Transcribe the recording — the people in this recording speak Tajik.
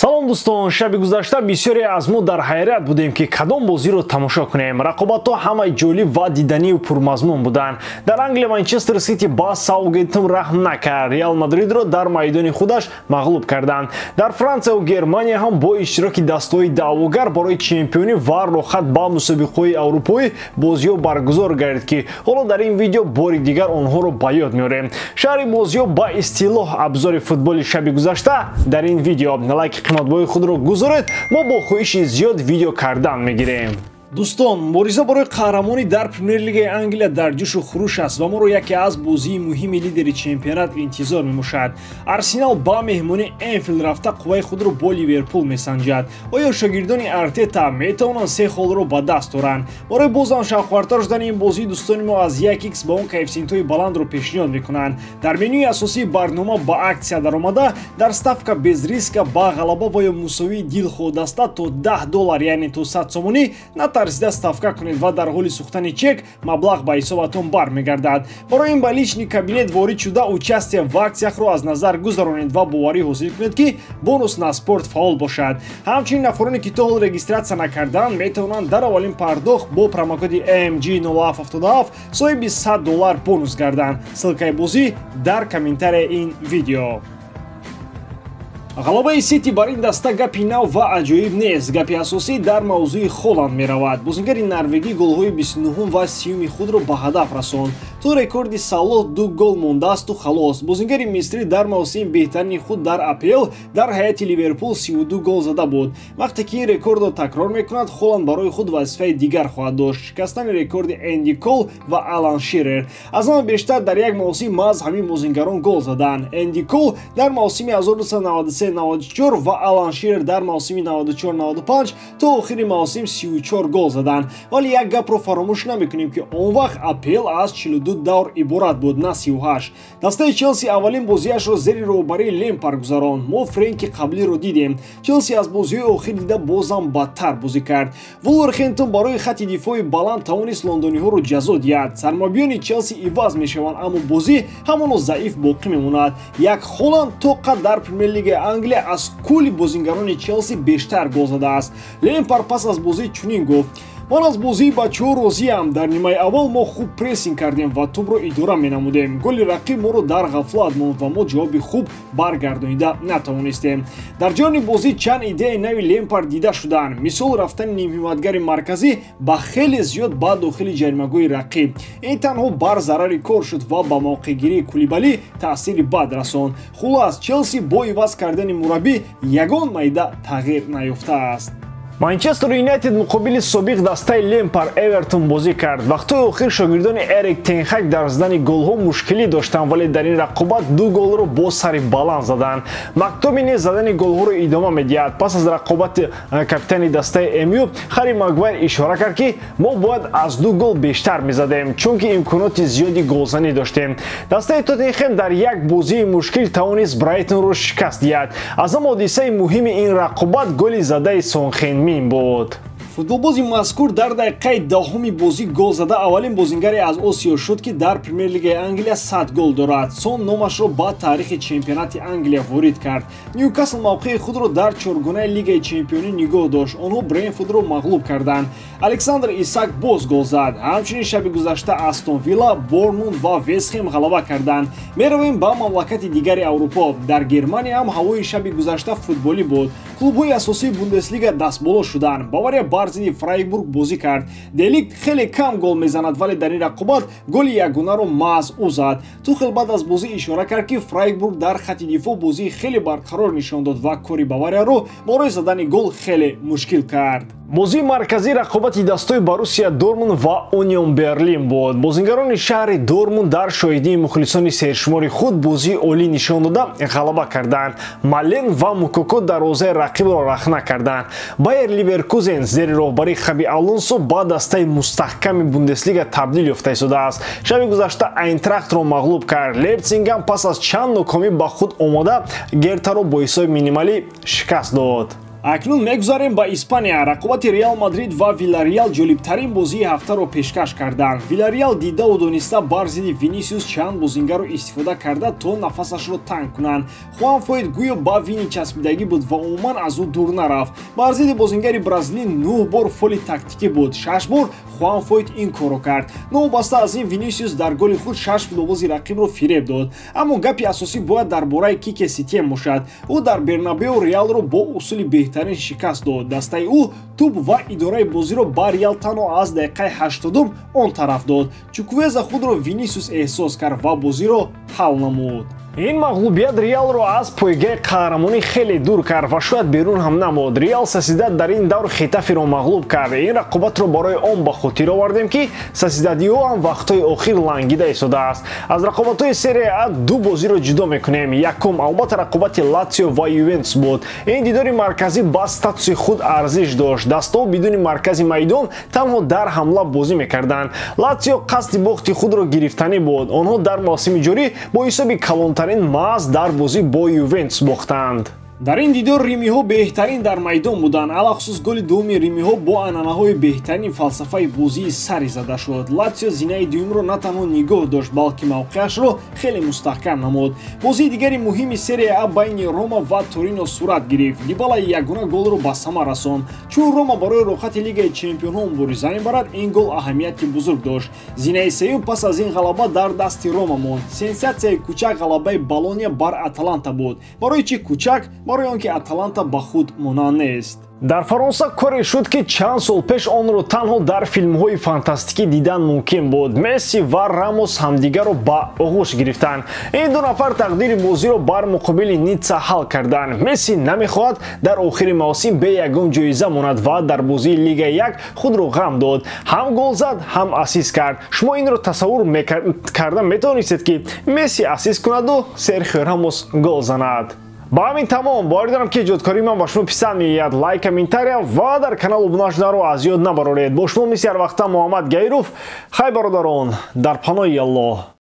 Салом дӯстон, шаби гузашта бисёре аз мо дар ҳайрат будем, ки кадом бозиро тамошо кунем. Рақобатҳо ҳамаи ҷолиб ва диданию пурмазмун буданд. Дар Англия Манчестер Сити ба Саутгемптон раҳм накард, Реал Мадридро дар майдони худаш мағлуб карданд. Дар Франсия ва Германия ҳам бо иштироки дастаҳои даъвогар барои чемпионӣ ва роҳхат ба мусобиқаҳои аврупоӣ бозиҳо баргузор гардид, ки ҳоло дар ин видео бори дигар онҳоро ба ёд меорем. Шаҳри бозиҳо ба истилоҳ абзори футболи шаби гузашта дар ин видео. Лайки қиматбои худро гузоред, мо бо хоҳиши зиёд видео кардан мегирем. Дӯстон, мубориза барои қаҳрамонӣ дар Премер-лигаи Англия дар ҷӯшу хуруш аст ва моро яке аз бозии муҳими лидери чемпионат интизор мемошад. Арсенал ба меҳмони Энфилд рафта қувваи худро бо Ливерпул месанҷад. Оё шогирдони Артета метавонанд се холро ба даст оранд? Барои бозам шавқвартар шудани ин бозӣ дӯстони мо аз 1x ба он коэффисиентҳои баландро пешниҳод мекунанд. Дар менюи асосии барнома ба аксия даромада, дар ставка без риска ба ғалаба ва ё мусовии дилхоҳ даста то $10, яъне то 100 сомонӣ натарсида ставка кунед ва дар ҳоли сӯхтани чек маблағ ба ҳисобатон бармегардад. Барои ин ба личный кабинет ворид шуда, участие в акциях ро аз назар гузаронед ва боварӣ ҳосил кунед, ки бонус на спорт фаъол бошад. Ҳамчунин нафароне, ки то ҳол регистрация накардаанд, метавонанд дар аввалин пардохт бо промокоди MG0777 соҳиби $100 бонус гарданд. Ссылка и бозӣ дар комментарияи ин видео. Ғалабаи Сити бар ин даста гапи нав ва аҷоиб нест. Гапи асосӣ дар мавзӯи Холанд меравад. Бозингари норвегӣ голҳои 29 ва 30 худро ба ҳадаф расонд. То рекорди Салоҳ 2 гол мондаасту халос. Бозингари мисрӣ дар мавсими беҳтарини худ дар АПЛ дар ҳайати Ливерпул 32 гол зада буд. Вақте ки ин рекордро такрор мекунад, Холанд барои худ вазифаи дигар хоҳад дошт: шикастани рекорди Энди Кол ва Алан Ширер. Аз ҳама бештар дар як мавсим маҳз ҳамин бозингарон гол заданд. Энди Кол дар мавсими 1993-94 ва Алан Ширер дар мавсими 94-95 то охири мавсим 34 гол заданд. Вале як гапро фаромӯш намекунем, ки он вақт АПЛ аз 42 давр иборат буд, на 38. Дастаи Челси аввалин бозиашро зери роҳбарии Лемпард гузаронд. Мо Френки қаблиро дидем. Челси аз бозиҳои охир дида бозам бадтар бозӣ кард. Вулверхэмптон барои хатти дифои баланд тавонист лондониҳоро ҷазо диҳад. Сармураббиёни Челси иваз мешаванд, аммо бозӣ ҳамоно заиф боқӣ мемонад. Як Холанд тоқат дар Премер-лигаи Англия аз кулли бозингарони Челси бештар гол задааст. Лемпард пас аз бозӣ чунин гуфт: ман аз бозии бачаҳо розиам. Дар нимаи аввал мо хуб прессинг кардем ва тӯбро идора менамудем. Голи рақиб моро дар ғафлат монд ва мо ҷавоби хуб баргардонида натавонистем. Дар ҷараёни бозӣ чанд идеяи нави Лемпард дида шуданд. Мисол, рафтани нимҳимоятгари марказӣ ба хеле зиёд ба дохили ҷаримагоҳи рақиб. Ин танҳо бар зарари кор шуд ва ба мавқеъгирии Кулибалӣ таъсири бад расонд. Хулас, Челси бо иваз кардани мураббӣ ягон майда тағйир наёфтааст. Манчестер Юнайтед муқобили собиқ дастаи Лемпард Эвертон бозӣ кард. Вақтҳои охир шогирдони Эрик Тенхак дар задани голҳо мушкилӣ доштанд, вале дар ин рақобат 2 голро бо сари баланд заданд. Мактомини задани голҳоро идома медиҳад. Пас аз рақобати капитани дастаи МЮ Харри Магвайр ишора кард, ки мо бояд аз 2 гол бештар мезадем, чунки имконоти зиёди голзанӣ доштем. Дастаи Тоттенхем дар як бозии мушкил тавонист Брайтонро шикаст диҳад. Аз ҳама ҳодисаи муҳими ин рақобат голи задаи Сон Хен Мин буд. Футболбози мазкур дар дақиқаи 10-уми бозӣ гол зада аввалин бозингаре аз Осиё шуд, ки дар Премер-лигаи Англия 100 гол дорад. Сон номашро ба таърихи чемпионати Англия ворид кард. Ньюкасл мавқеи худро дар чоргунаи Лигаи чемпионӣ нигоҳ дошт. Онҳо Бренфордро мағлуб карданд. Александр Исак боз гол зад. Ҳамчунин шаби гузашта Астон Вилла, Борнмут ва Вестхем ғалаба карданд. Меравем ба мамлакати дигари Аврупо. Дар Германия ҳам ҳавои шаби гузашта футболӣ буд. Клубҳои асосии Бундеслига дастболо шуданд. Бавария бар зидди Фрайбург бозӣ кард. Деликт хеле кам гол мезанад, вале дар ин рақобат голи ягонаро маҳз ӯ зад. Тухел баъд аз бозӣ ишора кард, ки Фрайбург дар хатти дифоъ бозии хеле барқарор нишон дод ва кори Баварияро барои задани гол хеле мушкил кард. Бозии марказии рақобати дастои Боруссия Дортмунд ва Унион Берлин буд. Бозингарони шаҳри Дортмунд дар шоҳидии мухлисони сершумори худ бозии олӣ нишон дода ғалаба карданд. Мален ва Мукоко дарвозаи рақибро рахна карданд. Байер Ливеркузен зери роҳбарии Хаби Алонсо ба дастаи мустаҳками Бундеслига табдил ёфта истодааст. Шаби гузашта Айнтрахтро мағлуб кард. Лейпсигам пас аз чанд нокомӣ ба худ омода Гертаро бо ҳисоби минималӣ шикаст дод. Акнун мегузарем ба Испания. Рақобати Реал Мадрид ва Вилареал ҷолибтарин бозии ҳафтаро пешкаш карданд. Вилареал дидаву дониста бар зидди Винисиус чанд бозингарро истифода карда, то нафасашро танг кунанд. Хуан Фойт гӯё ба Вини часпидагӣ буд ва умуман аз ӯ дур нарафт. Бар зидди бозингари бразилӣ 9 бор фоли тактикӣ буд, 6 бор Хуан Фойт ин корро кард. Новобаста аз ин, Винисиус дар голи худ 6 футболбози рақибро фиреб дод. Аммо гапи асосӣ бояд дар бораи Кике Сетиен бошад. Ӯ дар Бернабео Реалро бо усули беҳтарин шикаст дод. Дастаи ӯ тӯб ва идораи бозиро ба Реал танҳо аз дақиқаи 80 он тараф дод. Чуквеза худро Винисиус эҳсос кард ва бозиро ҳал намуд. Ин мағлубият Реалро аз пойгаи қаҳрамонӣ хеле дур кард ва шояд берун ҳам намуд. Реал Сосьедад дар ин давр Хетаферо мағлуб кард. Ин рақобатро барои он ба хотир овардем, ки Сосьедадиҳо ҳам вақтҳои охир лангида истодааст. Аз рақобатҳои Серия А ду бозиро ҷудо мекунем. Якум, албатта, рақобати Латсио ва Ювентус буд. Ин дидори марказӣ ба статуси худ арзиш дошт. Дастаҳо бидуни маркази майдон танҳо дар ҳамла бозӣ мекарданд. Латсио қасди бохти худро гирифтанӣ буд. Онҳо дар мавсими ҷорӣ бо ҳисоби калонтарин маҳз дар бозӣ бо Ювентус бохтанд. Дар ин дидор римиҳо беҳтарин дар майдон буданд. Алахусус голи дуввуми римиҳо бо анъанаҳои беҳтарини фалсафаи бозии сари зада шуд. Латсио зинаи дуюмро на танҳо нигоҳ дошт, балки мавқеашро хеле мустаҳкам намуд. Бозии дигари муҳими Серия А байни Рома ва Торино сурат гирифт. Дибала ягона голро ба самар расонд. Чун Рома барои роҳати Лигаи чемпионҳо мубориза мебарад, ин гол аҳамияти бузург дошт. Зинаи сеюм пас аз ин ғалаба дар дасти Рома монд. Сенсатсияи кӯчак ғалабаи Болония бар Аталанта буд. Барои чӣ кӯчак? Барои он ки Аталанта ба худ монанд нест. Дар Фаронса коре шуд, ки чанд сол пеш онро танҳо дар филмҳои фантастикӣ дидан мумкин буд. Месси ва Рамос ҳамдигарро ба оғӯш гирифтанд. Ин ду нафар тақдири бозиро бар муқобили Ницца ҳал карданд. Месси намехоҳад дар охири мавсим бе ягон ҷоиза монад ва дар бозии Лигаи 1 худро ғам дод. Ҳам гол зад, ҳам ассист кард. Шумо инро тасаввур карда метавонистед, ки Месси ассист кунаду Серхио Рамос гол занад? Ба ҳамин тамом. Боварӣ дорам, ки эҷодкории ман ба шумо писанд меояд. Лайк, комментария ва дар канал обуна шуданро аз ёд набароред. Бо шумо мисли ҳар вақта Муҳаммад Гаиров. Хай, бародарон, дар паноҳи Аллоҳ.